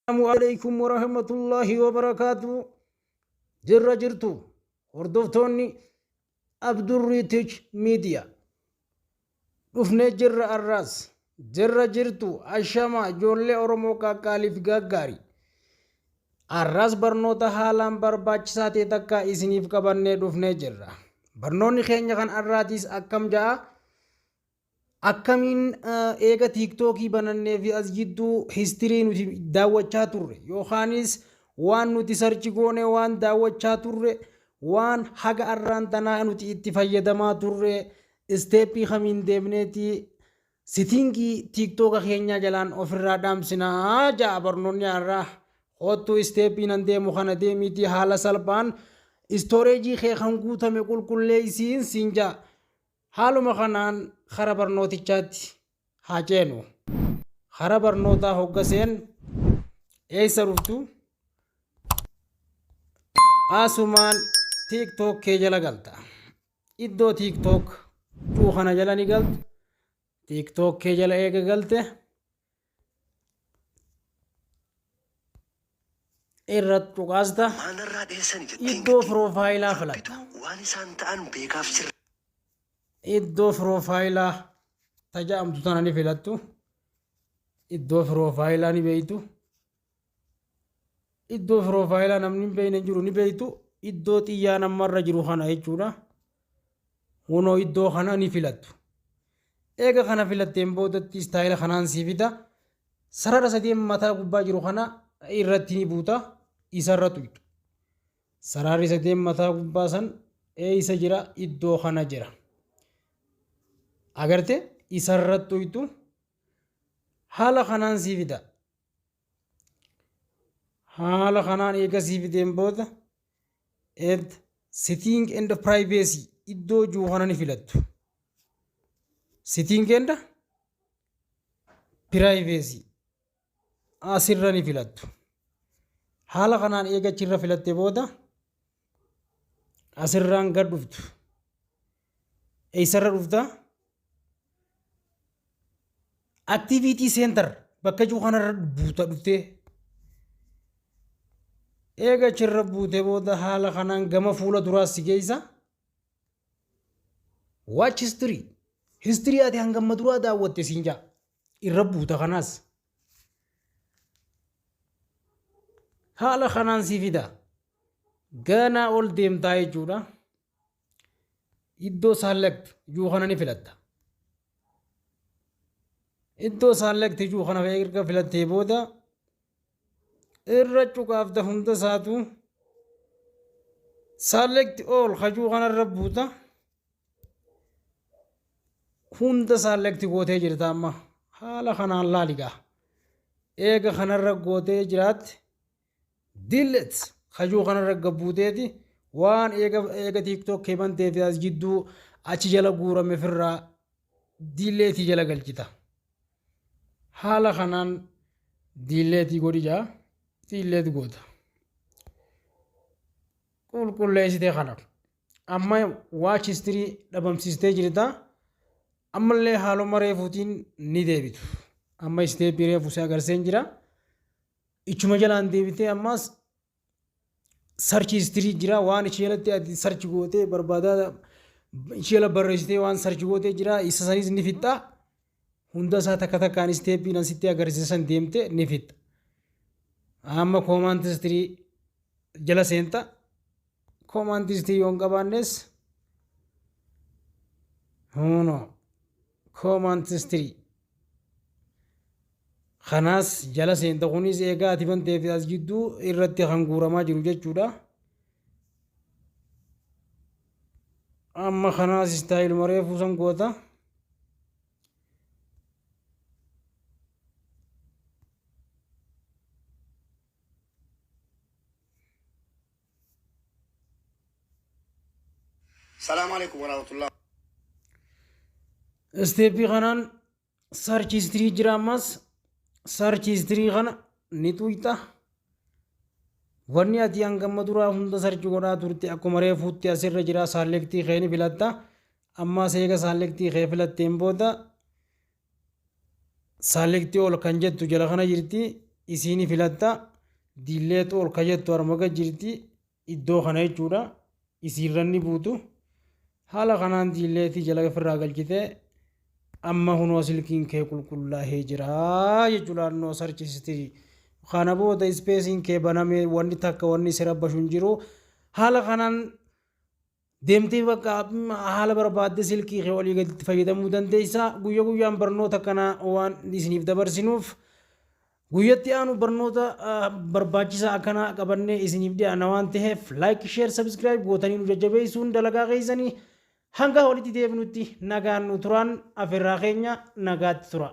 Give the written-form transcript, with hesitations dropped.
Assalaamu alaikum warahmatullaahi wabarakaatu. Jirra jirtu hordoftoonni Abdurriitich Miidiyaa. Dhufnee jirra arraas. Jirra jirtu ashama ijoollee Oromoo qaqqaaliif gaggaarii. Arraas barnoota haalaan barbaachisaa ta'e takka isiniif qabannee dhufnee jirra. Barnoonni keenya kan arraatiis akkam ja'a? Akkamiin eega tiiktookii banannee fi as jidduu histirii nuti daawwachaa turre yookaanis waan nuti sarchi goone waan daawwachaa turre waan haga arraan tanaa nuti itti fayyadamaa turre isteeppii kamiin deemneeti sitiingii tiiktooka keenyaa jalaan ofirraa dhaamsinaa ja'a barnoonni har'aa. Koottuu isteeppii nan deemu kana deemiitii haala salphaan istooreejii kee kan guutame qulqulleessiin siin ja'a. Haaluma kanaan kara barnootichaatti haa ceenu. Kara barnootaa hogga seen eessa dhuftu? Asumaan TikTok kee jala galta. Iddoo TikTok juu kana jala ni galta. TikTok kee jala eega galte irra cuqaasta. Maanarraa dheessani jetteen Iddoo giddi. piroofaayilaa filatta. Rabbitu waan isaan ta'an beekaaf sirra. Iddoo piroofaayilaa taja'amtu tana ni filattu. Iddoo piroofaayilaa ni beektu. Iddoo piroofaayilaa namni hin beekne hin jiru ni beektu. Iddoo xiyyaan ammarra jiru kana jechuudha. Kunoo iddoo kana ni filattu. Eega kana filatteen boodatti istaayila kanaan sii fida. Sarara sadeen mataa gubbaa jiru kana irratti ni buuta. Isarra tuyxu. Sararri sadeen mataa gubbaa san eessa jira? Iddoo kana jira. Agarte isarra tuyxu. Haala kanaan sii fida. Haala kanaan eega sii fideen booda and setting and privacy iddoo jiru kana ni filattu. Setting and privacy asirra ni filattu. Haala kanaan eega achirra filatte booda asirraan gad dhuftu. Eessarra dhufta? Activity center bakka jiru kanarra buuta dhuftee. Eega achirra buute booda haala kanaan gama fuula duraas si geessa. Watch history. History ati hangamma duraa daawwatte siin jaa. Irra buuta kanaas. Haala kanaan si fida. Ganaa ol deemtaa jechuudha. Iddoo select juu kana ni filatta. Iddoo select juu kana erga filattee booda irra cuqaafta hunda isaatu select all hajuu kanarra buuta. Hunda select gootee jirta amma haala kanaan laaligaa. Eega kanarra gootee jiraatte delete hajuu kanarra gabbuuteeti waan eega eega TikTok kee bantee fi as jidduu achi jala guurame firraa delete jala galchita. Haala kanaan delete godhi jaa delete goota. Qulqulleessitee kana amma watch history dhabamsiistee jirta. Ammallee haaluma reefuutiin ni deebitu. Amma isteeppii reefu si agarseen jira. Ichuma jalaan deebitee ammas search history jira waan ishee jalatti ati search gootee barbaadaa ishee jala barreessitee waan search gootee jira isa sanis ni fixxa. Hunda isaa takka takkaan isteeppiin asitti agarsiisan deemte ni fixxa. Amma comment history jala seenta. Comment history yoo hin qabaannes huno comment history kanaas jala seenta kunis eegaa ati bantee fi as jidduu irratti kan guuramaa jiru jechuudha. Amma kanaas istaayiluma reefuu san goota. Salaamu alaikum warahmatullah. Isteeppii kanaan search history jira ammas search history kana ni tuqxa. Wanni ati hangamma duraa hunda search godhaa turte akkuma reefuutti asirra jira select kee ni filatta. Ammas eega select kee filatteen booda select all kan jettu jala kana jirti. Isiini filatta. Delete all ka jettu harma gad jirti iddoo kana jechuudha. Isiirra ni buutu. Haala kanaan delete jala ofirraa galchitee amma hunoo silkiin kee qulqullaa'ee jira jechuudha, no search history. Kana booda spaceiin kee banamee wanni takka wanni si rabbashu hin jiru. Haala kanaan deemtee bakka haala barbaadde silkii kee olii gaditti fayyadamuu dandeessa. Guyya guyyaan barnoota kana waan isiniif dabarsinuuf, guyyatti aanu barnoota barbaachisaa akkanaa qabannee isiniif dhiyaana waan ta'eef, like, share, subscribe gootanii nu jajjabeessuun dalagaa keessanii. Hanga walitti deebinutti nagaan nu turan. Afeerraa keenya, nagaatti tura.